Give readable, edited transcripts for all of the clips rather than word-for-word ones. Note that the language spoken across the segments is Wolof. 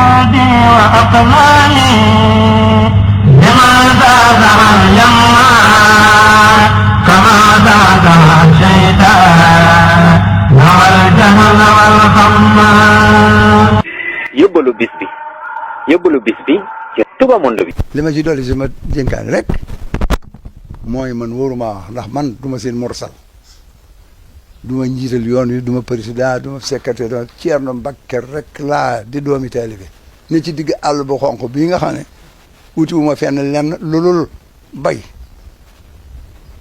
جودي وأقلامي لما زاد يما كما زاد الشيطان والجهل والخمام. yóbbalu bis bi ci Touba Monde bi. li ma ci dolli sama dénkaane rek mooy man wóoruma wax ndax man du ma seen morsal du ma njiital yoon wi du ma président du ma secrétaire du ma Ceerno Mbakke rek laa di doomi taalibe ne ci digg àll bu xonq bii nga xam ne wuti wu ma fenn lenn loolul bay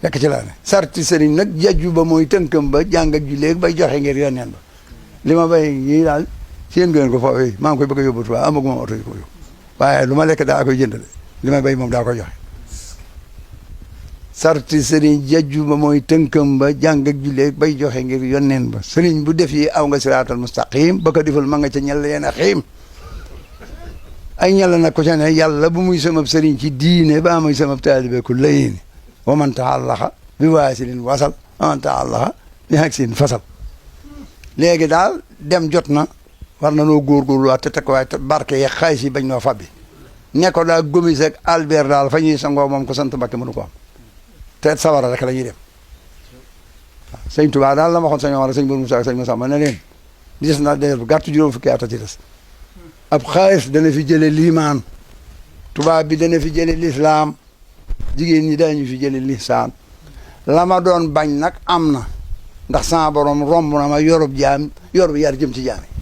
fekk ci laa ne sarti sëriñ nag jajju ba mooy tënkam ba jàng ak ju léegi bay joxe ngir yonneen ba li ma bay yi daal seen ngeen ko foofu maa ngi koy bëgg a yóbbu Tuubaa amaguma oto yi ko yóbbu waaye lu ma lekk daa koy jëndale li ma bay moom daa koy joxe sarti sëriñ jajju ba mooy tënkam ba jàng ak jullee bay joxe ngir yonneen ba sëriñ bu def yi aw nga siraatal mustaqim ba ko defal ma nga ca ñal yeen a xiim ay ñal nag ko ca ne yàlla bu muy sama sëriñ ci diine ba muy sama taalibe ku layini wa man taallaxa bi waasilin wasal wa man taallaxa bi haksin fasal léegi daal dem jot na war na noo góorgóorluwaat te teg waaye barke yeeg xaalis yi bañ noo fabbi ne ko daa Gomis ak Albert daal fa ñuy sangoo moom ko sant Mbakke mënu ko am te sawara rek la ñuy dem waaw sëñ Tuubaa daal la ma waxoon sëñ Omar sëñ Bourou Moussa sëñ Massamba ne leen des na dee bu gàtt juróom fukki at a ci des ab xaalis dana fi jële liimaan tubaab bi dana fi jële lislaam jigéen ñi dañu fi jële lisaan la ma doon bañ nag am na ndax sama borom romb na ma yorub yar jëm ci jaam yi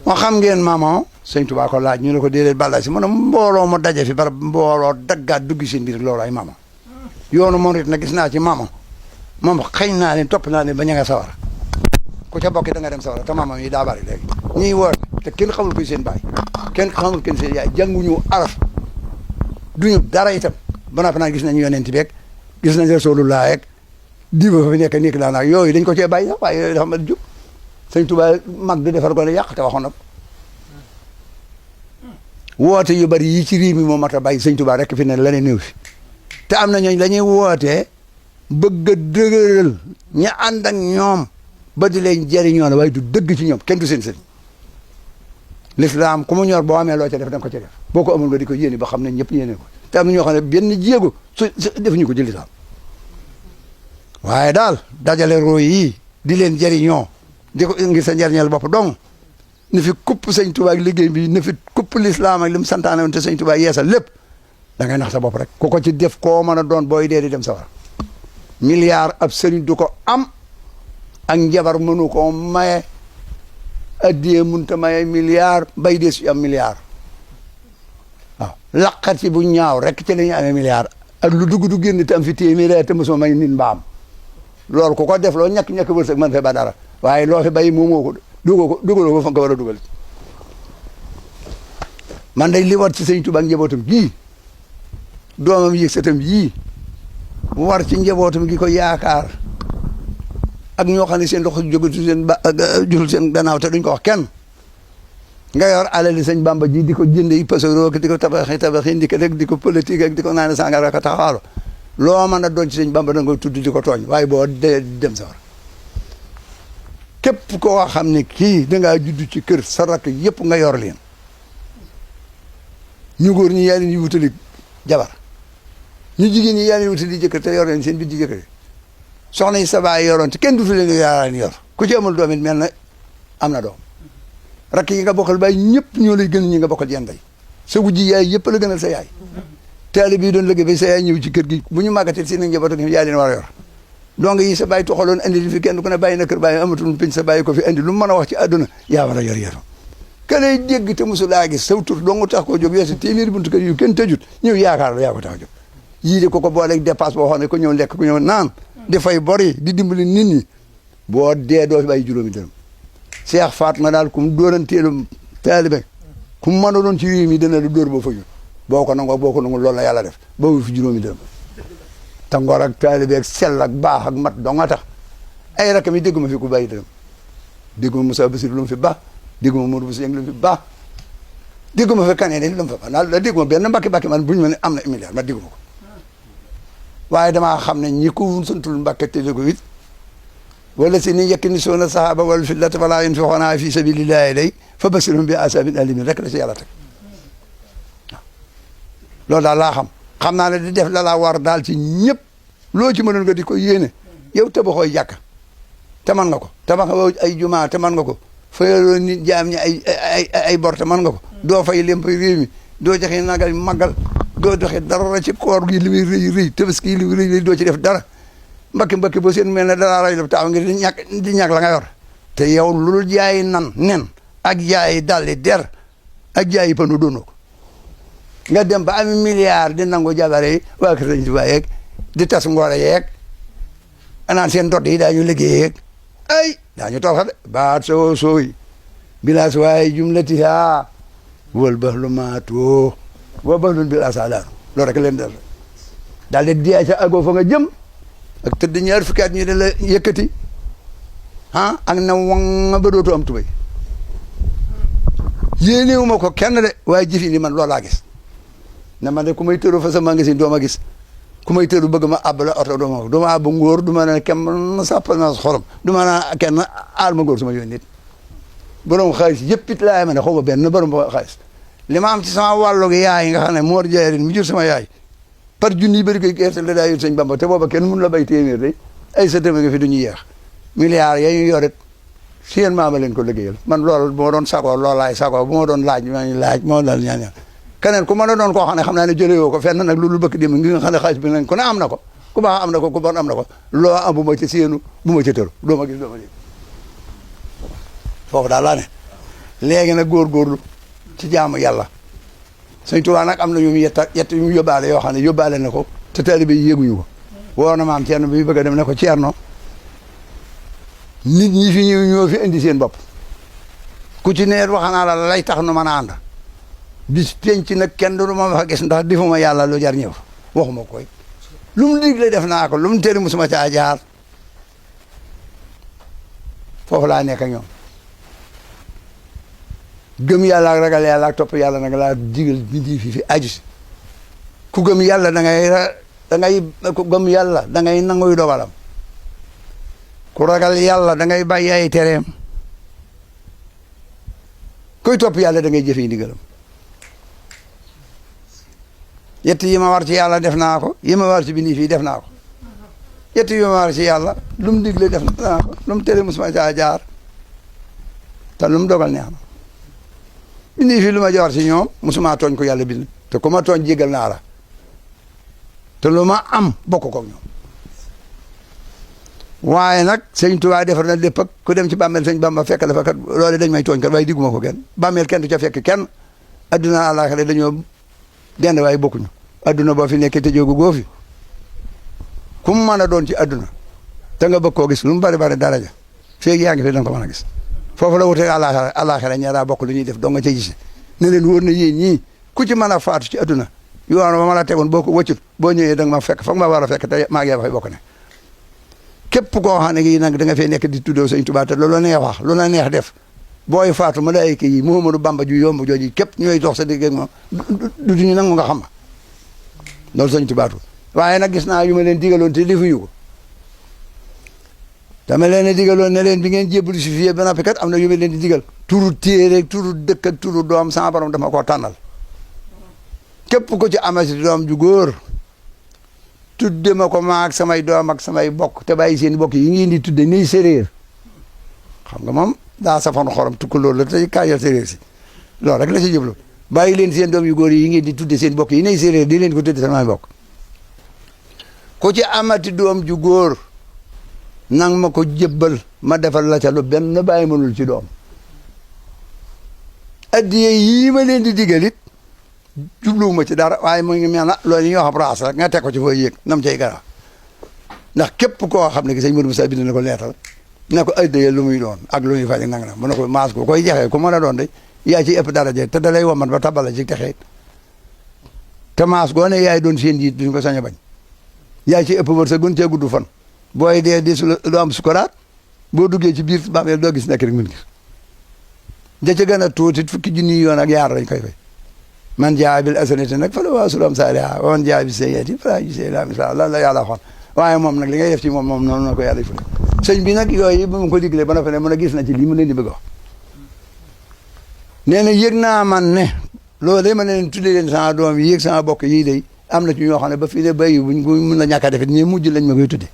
moo xam ngeen maman sëñ Tuubaa ko laaj ñu ne ko déedéet balla si mu ne mbooloo mu daje fi bara mbooloo daggaat dugg seen biir loolu ay mama yoonu moom it na gis naa ci mama moom xëy naa leen topp naa leen ba ña nga sawara ku ca bokki da nga dem sawara te mama yi daa bari léegi ñuy woote te kenn xamul koy seen baay kenn xamul kenn seen yaay jànguñu araf duñu dara itam ba noppi naan gis nañu yonent beeg gis nañ Rasulullah ak diba fa fi nekk nekk laa naag yooyu dañ ko cee bàyyi sax waaye yooyu dafa ma jub sëñ Tuubaa mag du defar ko ne yàq te waxoon na woote yu bari yi ci réew mi moo mat a bàyyi sëñ Tuubaa rek fi ne la ne néew fi te am na ñooñ la ñuy wootee bëgg a dëgëral ña ànd ak ñoom ba di leen jëriñoo la waaye du dëgg ci ñoom kenn du seen sëriñ l'islam ku mu ñor boo amee loo ca def da nga ko ca def boo ko amul nga di ko yéene ba xam ne ñëpp yéene ko te am na ñoo xam ne benn jéego su defuñu ko ci l'islam waaye daal dajale roo yi di leen jëriñoo di ko ngir sa njëriñal bopp dong na fi kupp sëñ Tuubaa ak liggéey bi na fi kupp l'islam ak li mu santaane woon te sëñ Tuubaa yeesal lépp da ngay nax sa bopp rek ku ko ci def koo mën a doon booy dee di dem sawar milliard ab sëriñ du ko am ak njabar mënu ko maye addiyee munta maye milliard bay dee su am milliard waaw laqat ci bu ñaaw rek ci la ñu amee milliard ak lu dugg du génn te am fi téeméer te mosoo may nit mbaam loolu ku ko def loo ñàkk wërsëg mën fe ba dara waaye loo fi bay moomoo ko dugaloo ko fa nga ko war a dugal man day li war ci sëñ Tuubaa ak njabootam gii doomam yi sëtam yii war ci njabootam gi ko yaakaar ak ñoo xam ne seen loxo jógatu seen jutul seen gannaaw te duñ ko wax kenn nga yor alali sëñ Bamba ji di ko jënde yi pasaro di ko tabaxi ndi ko rek di ko politique ak di ko naan sàngara ko taxawaalu loo mën a doon ci sëñ Bamba da nga tudd di ko tooñ waaye boo dee dem sa war képp koo xam ne kii dangaa judd ci kër sa rakk yëpp nga yor leen ñu góor ñi yaa leen di wutali jabar ñu jigéen ñi yaa leen wutali jëkkër te yor leen seen biir di jëkkër soxna yi sa baay yoroon te kenn dutu leen yaa leen yor ku ci amul doom it mel na am na doom rakk yi nga bokkal baay ñëpp ñoo lay gën ñi nga bokkal yenn day sa wujji yaay yëpp la gënal sa yaay taali bii doon liggéey ba sa yaay ñëw ci kër gi bu ñu màggatee si na njaboot ak yaa leen war a yor donc yi sa bàyyi toxaloon andi li fi kenn ku ne bàyyi na kër bàyyi amatul piñ sa bàyyi ko fi andi lu mu mën a wax ci àdduna yaa war a yor yaram ka lay dégg te mosu laa gis saw tur dong tax koo jóg weesu téeméeri buntu kër yu kenn tëjut ñëw yaakaar la yaa ko tax a jóg yii de ko booleeg dépasse boo xam ne ko ñëw lekk ku ñëw naan di fay bor yi di dimbali nit ñi boo dee doo fi bàyyi juróomi dërëm Seex Faatma daal ku mu dóoranteelu taalibe ku mu mën a doon ci réew mi dana la dóor boo faju boo ko nangoo loolu la yàlla def ba wu fi juróomi dërëm te ngor ak taalibe ak sell ak baax ak mat doo nga tax ay rakam yi dégguma fi ku bàyyi dërëm dégguma Moussa Bassir lu mu fi baax dégguma Modou Bousso lu mu fi baax dégguma fi kaneen lu mu fi baax daal dégguma benn mbakki man buñu ma ne am na milliard ma dégguma ko waaye damaa xam ne ñi ko santul Mbàkke te ko it wala si ni yaknisuuna sahaba wal fillata wala yunfiquuna fi sabilillahi day fa basirhum bi asabin alimin rek la si yàlla teg loolu daal laa xam naa ne di def la laa war daal ci ñëpp loo ci mënoon nga di ko yéene yow tabaxooy jàkka te man nga ko tabaxoo ay jumaa te man nga ko fayaloo nit jaam ñi ay bor te man nga ko doo fay lemp réew mi doo joxe nagal màggal doo joxe dara ci koor gi li muy rëy rëy tabaski yi li muy rëy doo ci def dara mbakki boo seen mel ne dara ray la taaw ngir di ñàkk la nga yor te yow lu jaay nen ak jaay dalli der ak jaay panu doonoo ko nga dem ba am milliard di nangu jabare yi waa kër Sëñ Tuubaa yeeg di tas ngoore yeeg anaan seen dodd yi daañu liggéey yeeg ay daañu tooxa de baat sooy bilaas waaye jumlatiha wal bahlu maatoo wa bahlun bilaas daanu loolu rek leen dal daal di diya ca agoo fa nga jëm ak tëdd ñaar fukki at ñu de la yëkkati ak na wang ba dootu am tubay yéenewu ma ko kenn de waaye jëfi ni man loolu laa gis ne man de ku may tëru fa sa magasin doo ma gis ku may tëru bëgg ma àbb la oto doo ma àbb ngóor du ma ne kenn sàppal na xorom du ma ne kenn aal ma ngóor sama yoon nit borom xaalis yëpp it laay ma ne xaw ma benn borom xaalis li ma am ci sama wàllu yaay nga xam ne Mor Jaay mu jur sama yaay par junni bëri koy gerte la daa yor Sëñ Bamba te booba kenn mun la bay téeméer de ay sa téeméer nga fi du ñu yeex milliards ya ñu yoret seen maama leen ko liggéeyal man loolu bu ma doon sagoo loolaay sagoo bu ma doon laaj ma laaj moo dal ñaan keneen ku mën a doon koo xam ne xam naa ne jëlee woo ko fenn nag loolu bëkk dem ngi nga xam ne xaalis bi nañ ku ne am na ko ku baax am na ko ku bon am na ko loo am bu ma ci séenu bu ma ci tëru doo ma gis doo ma dégg foofu daal laa ne léegi nag góorgóorlu ci jaamu yàlla Sëñ Tuubaa nag am na ñu yett yu mu yóbbaale yoo xam ne yóbbaale na ko te taalibe yi yéguñu ko woo na maam Ceerno bi bëgg a dem ne ko Ceerno nit ñi fi ñëw ñoo fi indi seen bopp ku ci neet wax naa la lay tax nu mën a ànd bis penc nag kenn du ma fa gis ndax defuma yàlla lu jar ñëw waxuma koy lu mu digle def naa ko lu mu tëri musuma caa jaar foofu laa nekk ak ñoom gëm yàlla ak ragal yàlla ak topp yàlla nag laa digal bindi fi aju si ku gëm yàlla ku gëm yàlla da ngay nanguy dogalam ku ragal yàlla da ngay bàyyi ay tereem kuy topp yàlla da ngay jëfee ndigalam yett yi ma war ci yàlla def naa ko yi ma war ci bindi fii def naa ko yett yi ma war ci yàlla lu mu digle def naa ko lu mu tere musuma caa jaar te lu mu dogal neex na bindi fii lu ma joor ci ñoom musuma tooñ ko yàlla bind te ku ma tooñ jégal naa la te lu ma am bokk ko ñoom waaye nag Sëñ Tuubaa defar na lépp ak ku dem ci bàmmeel Sëñ Bamba fekk la fa kat loolu dañ may tooñ kat waaye digguma ko kenn bàmmeel kenn du ca fekk kenn adduna àllaaxira dañoo dend waaye bokkuñu adduna boo fi nekkee te jógu goo fi ku mu mën a doon ci adduna te nga bëgg koo gis lu mu bari bari daraja feeg yaa ngi fi da nga ko mën a gis foofu la wutee àllaaxira ñaara bokk lu ñuy def doo nga ca gis ne leen wóor na yéen ñii ku ci mën a faatu ci adduna yoon ba ma la tegoon boo ko wëccut boo ñëwee da nga ma fekk foog ma war a fekk te maa ngi fay bokk ne képp koo xam ne gi nag da nga fee nekk di tuddoo Sëñ Tuubaa te loolu neex wax lu la neex def booy faatu malaayika yi Muhammadu Bamba ju yomb jooju képp ñooy dox sa digg ak moom duñu nangu nga xam ma loolu Sëñ Tuubaa waaye nag gis naa yu ma leen digaloon te defuñu ko dama leen a digaloon ne leen bi ngeen jébbalu si fii ba noppi kat am na yu ma leen di digal turu téere turu dëkk ak turu doom sama borom dama koo tànnal képp ko ci amati doom ju góor tudde ma ko maag samay doom ak samay bokk te bàyyi seen bokk yi ngeen di tudde nii séréer xam nga moom daa safoon xorom tukka loolu la tey kaayal séréer si loolu rek la si jublu bàyyi leen seen doom yu góor yi ngeen di tudde seen bokk yi nay séréer di leen ko tudde samay bokk ku ci amati doom ju góor nang ma ko jébbal ma defal la ca lu benn bàyyi mënul ci doom addiye yii ma leen di digalit jubluwuma ci dara waaye mu ngi mel na loolu ñuy wax braas rek nga teg ko ci fooy yéeg nam cay gara ndax képp koo xam ne ki sëñ Modou Moussa bind na ko leetal ne ko addiye lu muy doon ak lu muy faj nang na mu ne ko maas ko koy joxe ku mën a doon de yaa ci ëpp daraje te da lay womat ba tabala ci texeet te maas goo ne yaay doon seen jiit duñ ko sañ a bañ yaa ci ëpp wër sa gun cee gudd fan booy dee di su doo am sukuraat boo duggee ci biir bàmmeel doo gis nekk rek mën gis da ca gën a tuuti fukki junni yoon ak yaar lañ koy fay man jaa bil hasanati nag fa lahu ashru amsaalihaa wa man jaa bis sayyi'ati falaa yujzaa illaa mislaahaa la yàlla waxoon waaye moom nag li ngay def ci moom noonu la ko yàlla ful sëñ bi nag yooyu bu mu ko diglee ba noppi ne mën a gis na ci lii mu leen di bëgg a wax nee na yëg naa man ne loolu day ma ne leen tuddee leen sama doom yi yëg sama bokk yii day am na ci ñoo xam ne ba fii de béyi buñ ko mën a ñàkk a defit ñi mujj lañ ma koy tudde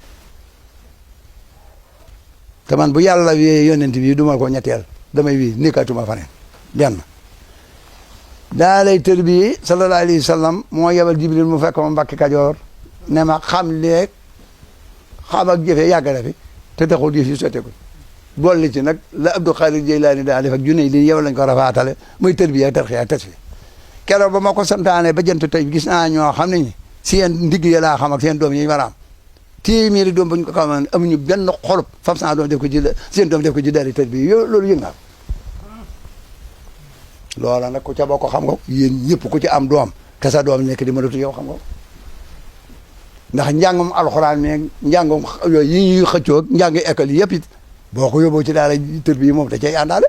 te man bu yàlla wee yonent bi du ma ko ñetteel damay wii nekkatuma faneen benn daa lay tër bi sallallahu alayhi wa sallam moo yebal Jibril mu fekk ma Mbàkke Kajoor ne ma xam leeg xam ak jëfee yàgg na fi te taxul yëf yi sotteeku boole ci nag la Abdou Khadir Jeylaani daa def ak junne yi yow lañ ko rafaatale muy tër bi ak tarxiya ak tasfi keroog ba ma ko santaane ba jant tey gis naa ñoo xam ne ñi seen ndigg ya laa xam ak seen doom yi ñu war a am téeméeri doom bu ñu ko xamoon amuñu benn xolub fab sa doom def ko ci seen doom def ko ci daari tër bi yow loolu yëg naa loola nag ku ca bokk xam nga yéen ñëpp ku ci am doom te sa doom nekk di mënatu yow xam nga ndax njàngum alxuraan meeg njàngum yooyu yi ñuy xëccoo njàng école yi yëpp it boo ko yóbboo ci daara tër bi moom da cay àndaale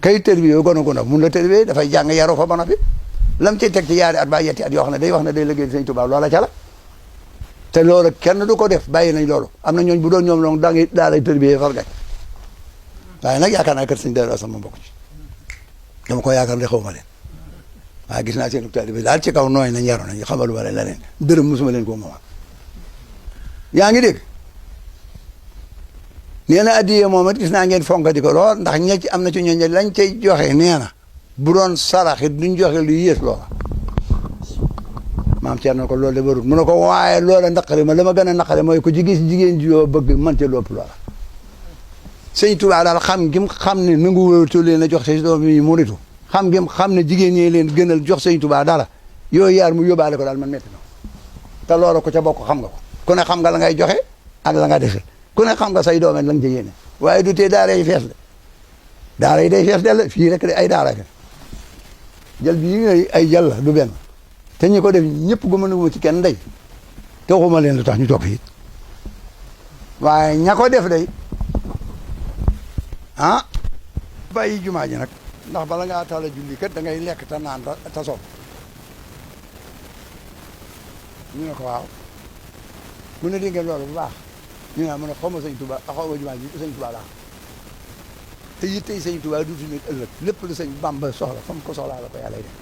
kay tër bi yow gën a gën a mun la tër bi dafay jàng yaroo fa ba noppi lam cay teg ci yaari at ba yetti at yoo xam ne day wax ne day liggéey Sëñ Tuubaa loola ca la te loolu kenn du ko def bàyyi nañ loolu am na ñooñ bu doon ñoom loolu daa lay tër bi fargay waaye nag yaakaar naa kër Sëñ Daaru Asan ma bokk ci dama ko yaakaar ne xaw ma leen waaye gis naa seen taalibe daal ci kaw nooy nañ yaru nañ xamalu ma leen leneen dërëm mosuma leen ko moomal yaa ngi dégg nee na addiye moom it gis naa ngeen fonk di ko lool ndax ña ci am na ci ñooñu lañ cay joxe nee na bu doon saraxit duñ joxe lu yées loola maam Thierno ko loolu de warut mu ne ko waaye loola naqari ma la ma gën a naqari mooy ko ci gis jigéen ji yoo bëgg man ca lopp loola Sëñ Tuubaa daal xam gi xam ne nangu wéetu leen a jox say doom yi muritu xam gi xam ne jigéen ñi leen gënal jox Sëñ Tuubaa dara yooyu yaar mu yóbbaale ko daal man metti na te loola ko ca bokk xam nga ko ku ne xam nga la ngay joxe ak la nga defe ku ne xam nga say doom la nga ca yéene waaye du tee daara yi fees de daara yi day fees del fii rek de ay daara ke jël bii ay jël la du benn te ñi ko def ñëpp gu mënuma ci kenn day te waxuma leen lu tax ñu toog fii waaye ña ko def day ah bàyyi jumaa ji nag ndax bala ngaa tala julli kat da ngay lekk te naan te soog ñu ne ko waaw mu ne dégg ngeen loolu bu baax ñu ne mu ne xaw ma Sëñ Tuubaa xaw ma jumaa ji Sëñ Tuubaa laa te yittey Sëñ Tuubaa duuti nit ëllëg lépp lu Sëñ Bàmba soxla fa mu ko soxlaa la ko yàlla def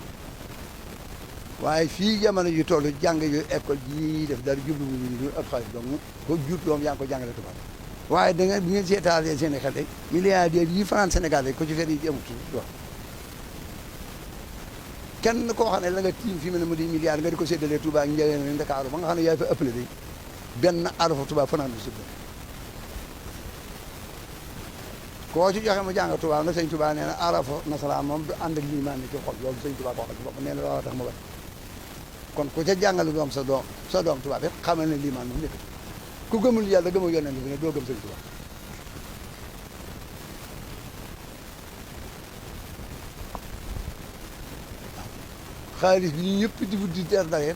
waaye fii jamono ji toll jàng yu école yi def dara jublu ñu du ab xaalis donc ko jut doom yaa ngi ko jàngale tubaab waaye da ngeen bu ngeen seetaanee seen i xel day milliardaires yi fanaan Sénégal rek ko ci fer yi amut wax kenn koo xam ne la nga tiim fi mu ne mu di milliard nga di ko séddalee Touba ak Njaaréem Ndakaaru ba nga xam ne yaay fa ëppale day benn arafa Touba fanaan du sudda koo ci joxe mu jàng Touba nag Sëñ Touba nee na arafa nasaraan moom du ànd ak liimaan ni ci xol loolu Sëñ Touba ko wax ci bopp nee na loolu tax mu bañ kon ku ca jàngale doom sa doom Touba bi xamal ne liimaan moom nekk ku gëmul yàlla gëmul yonent bi ne doo gëm Sëñ Tuubaa xaalis bi ñu ñëpp di buddi teer dareet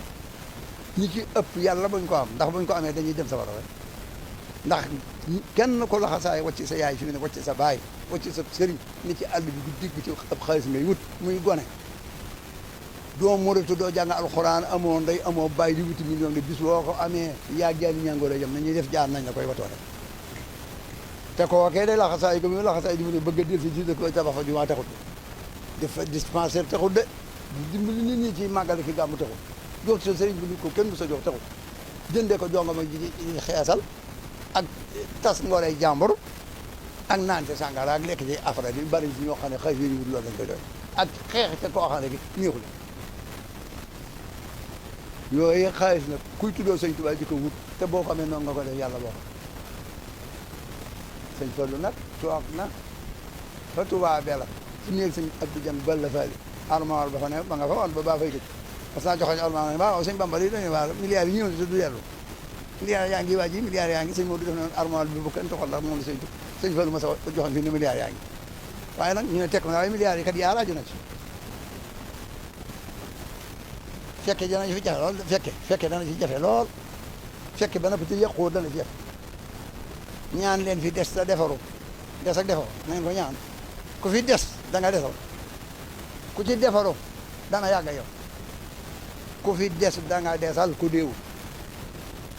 ñi ci ëpp yàlla buñ ko am ndax buñ ko amee dañuy dem sa wara rek ndax kenn ko laxasaay wàcc sa yaay fi mu ne wàcc sa baay wàcc sa sëriñ ni ci àll bi du digg ci ëpp xaalis ngay wut muy gone doo muritu doo jàng alxuraan amoo ndey amoo bàyyi di wuti million de bis boo ko amee yaa jaani ñàngoo la yem nañuy def jaar nañ la koy watoo rek te kookee day laxasaay ko muy laxasaay di mu ne bëgg a del si ci dëkk tabax fa jumaa taxut def dispensaire taxut de dimbali nit ñi ci màggal ki gàmmu taxut jox sa sëriñ bi nit ko kenn du sa jox taxut jëndee ko jonga ma ji xeesal ak tas ngoorey jàmbur ak naan te sàngara ak lekk ci afra bi bari si ñoo xam ne xëy yi wut loolu lañ koy doy ak xeex te koo xam ne ki neexul yooyu xaalis nag kuy tuddoo Sëñ Tuubaa di ko wut te boo xamee noonu nga ko def yàlla boo xam sëñ Fallu nag toog na fa Tuubaa bela ci néeg sëñ Abdou Jam balla faali armoire ba fa ne ba nga fa woon ba baa fay gëj parce que joxoñ armoire ne waaw sëñ Bamba li dañu waa milliards yi ñëw na te du dellu milliards yaa ngi waa ji milliards yaa ngi sëñ Modou def na armoire bi bu kenn toxal ndax moom la sëñ Fallu ma sa joxoñ fi ne milliards yaa ngi waaye nag ñu ne teg na waaye milliards yi kat yaa laaju na ci fekke dana ci jafe lool fekke dana ci jafe lool fekke ba noppi te yàqoo dana ci jafe ñaan leen fi des te defaru des ak defaru na ngeen ko ñaan ku fi des da nga desal ku ci defaru dana yàgg yow ku fi des da nga desal ku déewu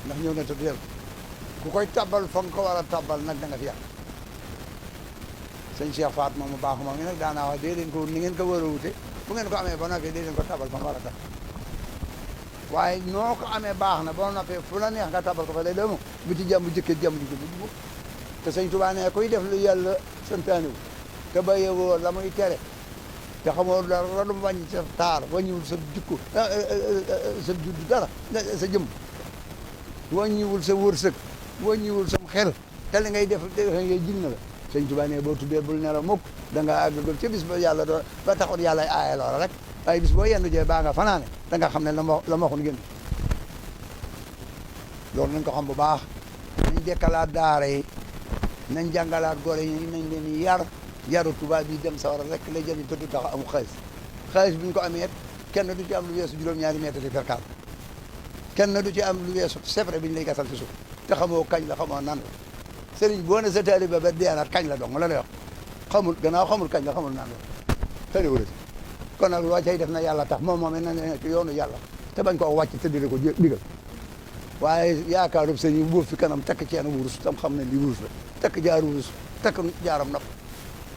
ndax ñëw na te du dellu ku koy tabal fa nga ko war a tabal nag da nga fi yàq sëñ Cheikh Faat moom mu baax moom ngi nag daanaa wax dee leen ko ni ngeen ko war a wute bu ngeen ko amee ba noppee dee leen ko tabal fa nga war a tab waaye noo ko amee baax na boo noppee fu la neex nga tabal ko fa lay demu bu ci jàmm jëkkee jàmm ji ko bu te sëñ Tuubaa ne kuy def lu yàlla santaaniwu te bàyyeewoo la muy tere te xamoo dara lu mu wàññi sa taar wàññiwul sa jikko sa juddu dara sa jëm wàññiwul sa wërsëg wàññiwul sam xel te li ngay def ngay jig na la sëñ Tuubaa ne boo tuddee bul nelaw mukk da nga àggagul ca bis ba yàlla doo ba taxoon yàlla aaye loola rek waaye bis boo yendu jee baa nga fanaane da nga xam ne la ma waxoon gën loolu nañ ko xam bu baax nañ dekkalaat daara yi nañ jàngalaat gone yi nañ leen yar yaru tubaab yi dem sawara rek lay jëriñ te du tax amu xaalis bi ñu ko amee kenn du ci am lu weesu juróom-ñaari mètre di perkaal kenn du ci am lu weesu sefre bi ñu lay gasal ci suuf te xamoo kañ la xamoo nan la sëriñ boo ne sa taalibe ba deenaat kañ la dong la lay wax xamul gannaaw xamul kañ la xamul nan la tëri wala si kon nag loo cay def na yàlla tax moom moomee na ne ci yoonu yàlla te bañ koo wàcc te di ko digal waaye yaakaarub sëriñ boobu fi kanam takk ceenu wurus tam xam ne li wurus la takk jaar wurus takk jaaram nopp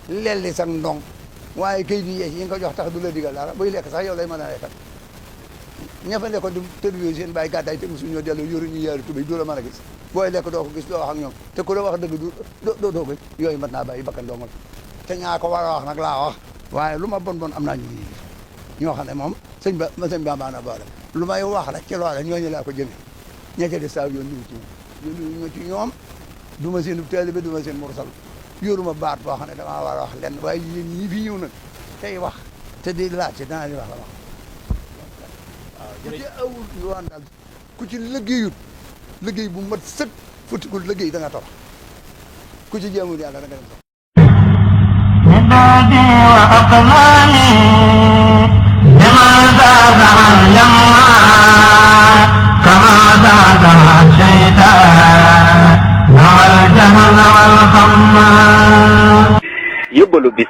lelli sax ndong waaye kay di yees yi nga ko jox tax du la digal dara buy lekk sax yow lay mën a lekkal ña fa nekkoon di tërbiyo seen bàyyi gàddaay te mosu ñoo dellu yoru ñu yaari tubéy du la mën a gis booy lekk doo ko gis doo wax ak ñoom te ku la wax dëgg doo ko yooyu mat naa bàyyi bakkan doomal te ñaa ko war a wax nag laa wax waaye lu ma bon am naa ñu ñoo xam ne moom sëñ ba maana boole lu may wax rek ci loola ñooñu laa ko jëmee ña ca des saa yoon niwu ci ñoom ñu ci ñoom du ma seen taalibe du ma seen mursal yoruma baat boo xam ne damaa war a wax lenn waaye yéen ñii fi ñëw nag tey wax te di laajte danaa di wax la wax waaw ku ci awul yoon daal ku ci liggéeyut liggéey bu mat sëkk futikul liggéey da nga torox ku ci jéemul yàlla da nga dem عبادي وأقلامي لما زاد يما كما زاد الشيطان والجهل والخمام yóbbalu bis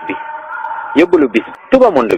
bi Touba Monde